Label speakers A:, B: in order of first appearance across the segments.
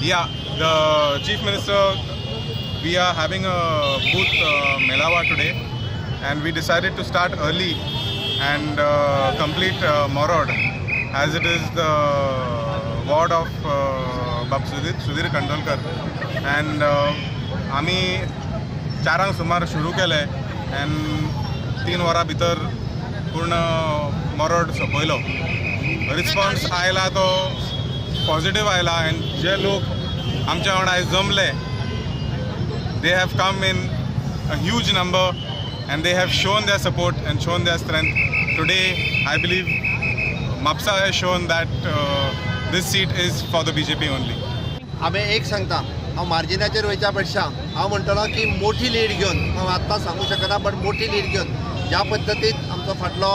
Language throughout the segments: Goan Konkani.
A: Yeah, the Chief Minister, we are having a booth Melawa today, and we decided to start early and complete Morod, as it is the ward of Bab Sudhir Kandolkar. And आमी 4 सुमार सुरू केले and 3 वरां भितर पूर्ण मोरोड सोंपयलो. रिस्पॉन्स आयला तो पॉझिटिव्ह आयला एंड जे लोक आमच्या वांगडा आयज जमले, they have come in a huge number and they have shown their support and shown their strength. Today, I believe Mapsa has shown that this seat is for the BJP only.
B: आम्ही एक सांगता, हांव मार्जिनाचेर वयच्या पेक्षा हांव म्हणटलो की मोठी लीड घेवन, हांव आत्तां सांगूंक शकना बट मोठी लीड घेवन ज्या पद्दतीन आमचो फाटलो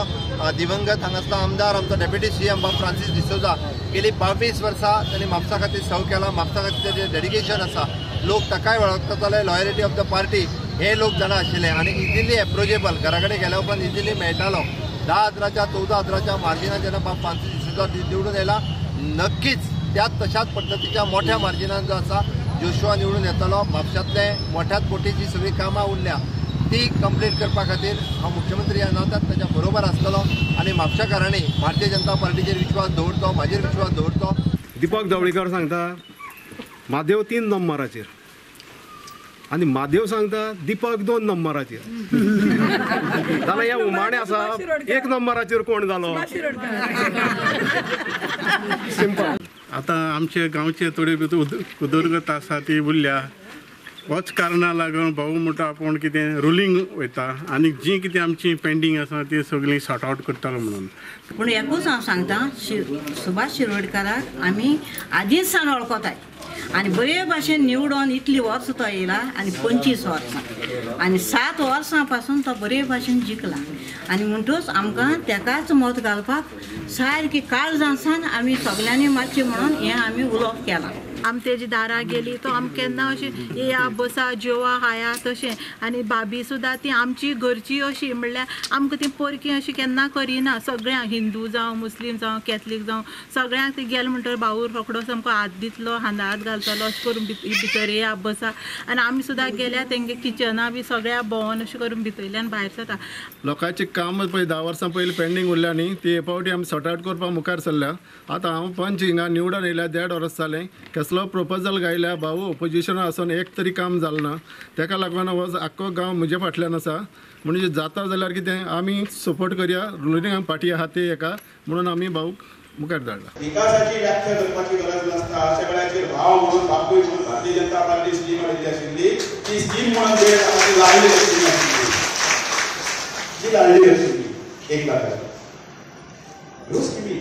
B: दिवंगत हांगासलो आमदार आमचो डेप्युटी सीएम बाब फ्रांसीस डिसोजा गेली 22 वर्सां तांणी म्हापसा खातीर सव केला, म्हापसा खातीर तेजें डेडिकेशन आसा, लोक ताकाय वळखताले, लॉयलिटी ऑफ the party हे लोक जाणा आशिल्ले आनी इजिली एप्रोचेबल, घरा कडेन गेल्या उपरांत इजिली मेळटालो. 10,000च्या 14,000च्या मार्जिनान जेन्ना बाब फ्रांसीस डिसोजा निवडून आयला, नक्कीच त्याच तशाच पद्दतीच्या मोठ्या मार्जिनान जो आसा जोशुआ निवडून येतलो. म्हापशांतले मोठ्यात मोठी जी सगळीं कामां उरल्या ती कंप्लीट करपा खातीर हांव मुख्यमंत्री ह्या नात्यान ताच्या बरोबर आसतलो आनी म्हापशाकारांनी भारतीय जनता पार्टीचेर विश्वास दवरचो, म्हाजेर विश्वास दवरचो.
C: दीपक जावळीकर सांगता म्हादेव 3 नंबराचेर आनी म्हादेव सांगता दीपक 2 नंबराचेर. जाल्यार हे उमाणे आसा 1 नंबराचेर कोण जालो? सिंपल.
D: आतां आमचे गांवचे थोडी भितर उदरगत आसा ती उरल्या, होच कारणा लागून भाऊ म्हणटा आपूण कितें रुलींग वयता आनी जी कितें आमची पेंडींग आसा ती सगळीं सॉर्ट आवट करतलो म्हणून.
E: पूण एकूच हांव सांगता, सुभाष शिरोडकाराक आमी आदींच सावन वळखताय आनी बरे भाशेन निवडून इतली वर्सां तो येयला आनी 25 वर्सां आनी 7 वर्सां पासून तो बरे भाशेन जिखला आनी म्हणटूच आमकां तेकाच मत घालपाक सारकी काळजान आमी सगल्यांनी मातशें म्हणून हें आमी उलोवप केलां.
F: आमी तेजी दारां गेली तो आमकां केन्ना अशी येया बसा जेवा खाया तशें. आनी भाभी सुद्दां ती आमची घरची अशी म्हणल्यार आमकां ती परकी अशी केन्ना करिना. सगळ्यांक हिंदू जावं मुस्लीम जावं कॅथलीक जावं सगळ्यांक ती गेले म्हणटकीर भाऊ रोखडो सामको हात दितलो, हांदा हात घालतलो अशें करून भितर येया बसा. आनी आमी सुद्दां गेल्या तेंगे किचना बी सगळ्या भोंवन अशें करून भितरल्यान भायर सरता.
G: लोकांची काम पळय 10 वर्सां पयलीं पेंडींग उरल्या न्ही, ती हे फावटी आमी सॉर्ट आवट करपाक मुखार सरल्या. आतां हांव पंच हिंगा निवडून येयल्या 1.5 वर्स जालें, कसलो प्रोपोजल गायल्या भाऊ ओपोजिशना आसून एक तरी काम जालें ना. तेका लागून हो आख्खो गांव म्हजे फाटल्यान आसा. म्हणजे जाता जाल्यार कितें आमी सपोर्ट करया, रुलिंग पार्टी आहा ते एका म्हणून आमी भाऊक मुखार धाडला.
H: विकासाची व्याख्या करपाची गरज नासता. अशा वेळाचेर भाव म्हणून बापूय म्हणून भारतीय जनता पार्टी स्कीम हाडिल्ली आशिल्ली, ती स्कीम म्हणून लाडली स्कीम आशिल्ली, जी लाडली आशिल्ली 1 लाखाची. ह्यो स्किमी,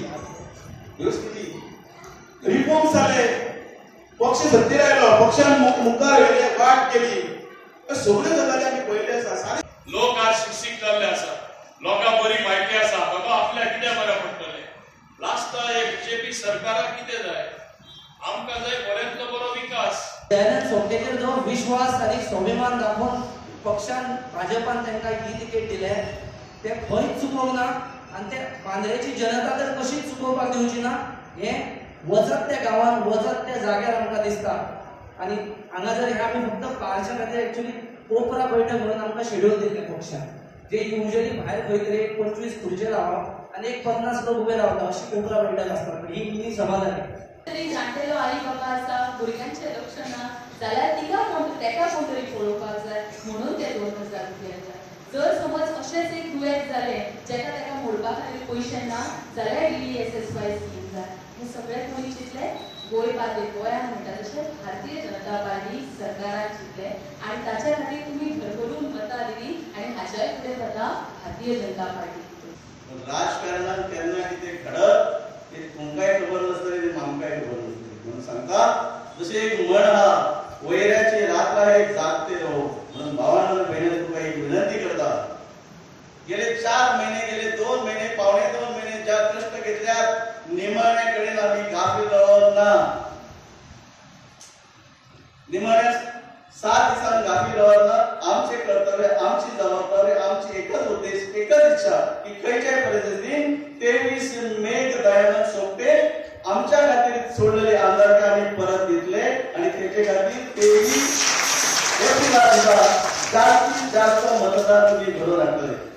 H: ह्यो स्किमी रिफॉर्म्स जाले, पक्ष सत्तेर आयलो, पक्षान मुखार व्हेले, वाट केली, सगळ्यो गजाली आमी पळयल्यो आसा.
I: लोक आज शिक्षीत जाल्ले आसा, लोकां बरी म्हायती आसा, बाबा आपल्याक कितें बरें पडटलें. लास्टा हे बीजेपी सरकाराक कितें जाय? आमकां जाय बऱ्यांतलो बरो विकास.
J: दयानंद सोपटेकर जो विश्वास आनी स्वाभिमान दाखोवन पक्षान भाजपान तांकां ही तिकेट दिले ते खंयच चुकोवंक ना आनी ते बांद्रेची जनता तर कशीच चुकोवपाक दिवची ना हें वचत त्या गांवान वचत त्या जाग्यार आमकां दिसता. आनी हांगा जर हे आमी फक्त पार्शा खातीर एक्चुअली कोपरा बैठक म्हणून आमकां शेड्यूल दिल्लें पक्षान, जे युजली भायर खंय तरी एक 25 खुर्चे लावप आनी एक 50 लोक उबे रावता अशी कोपरा बैठक आसता. ही मिनी सभा जाली.
K: तरी जाणटेलो आई बाबा आसा, भुरग्यांचें लक्ष ना जाल्यार तिका कोण तेका कोण तरी पळोवपाक जाय म्हणून ते 2000 रुपया जाय. जर समज अशेंच एक दुयेंत जालें जेका तेका मोडपा खातीर पयशे ना जाल्यार DDSSY scheme जाय. हे सगळें कोणी चिंतलें? गोंय बाबतींत गोंयान म्हणटा तशें भारतीय जनता पार्टी सरकारान चिंतलें आनी ताच्या खातीर तुमी भरभरून मतां दिली आनी हाच्याय फुडें जाता भारतीय जनता पार्टी.
H: राजकारणात केन्ना कितें घडत ते तुमकांय खबर नासतलें आनी आमकांय खबर नासतलें. म्हणून सांगता, जशें एक म्हण आहा, वयऱ्याची रात आहे जागते रहो. म्हणून भावांनो भयणींनो तुमकां एक विनंती करता, गेले 4 महिने, गेले 2 महिने, 1.75 महिने ज्या कष्ट घेतल्यात, निमाण्या कडेन आमी गाफील रावप ना. निमाण्या 7 दिसांक गाफील रावप ना. आमचें कर्तव्य, आमची जबाबदारी, आमची एकच उद्देश, एकच इच्छा की खंयच्याय परिस्थितीन 23 मेक दयानंद सोपटे आमच्या खातीर सोडलेले आमदारकी आमी परत दितले.
L: तेजे खातीर तेवी एप्रिला दिसा जास्तीत जास्त मतदान तुम्ही घडोवन हाडटले.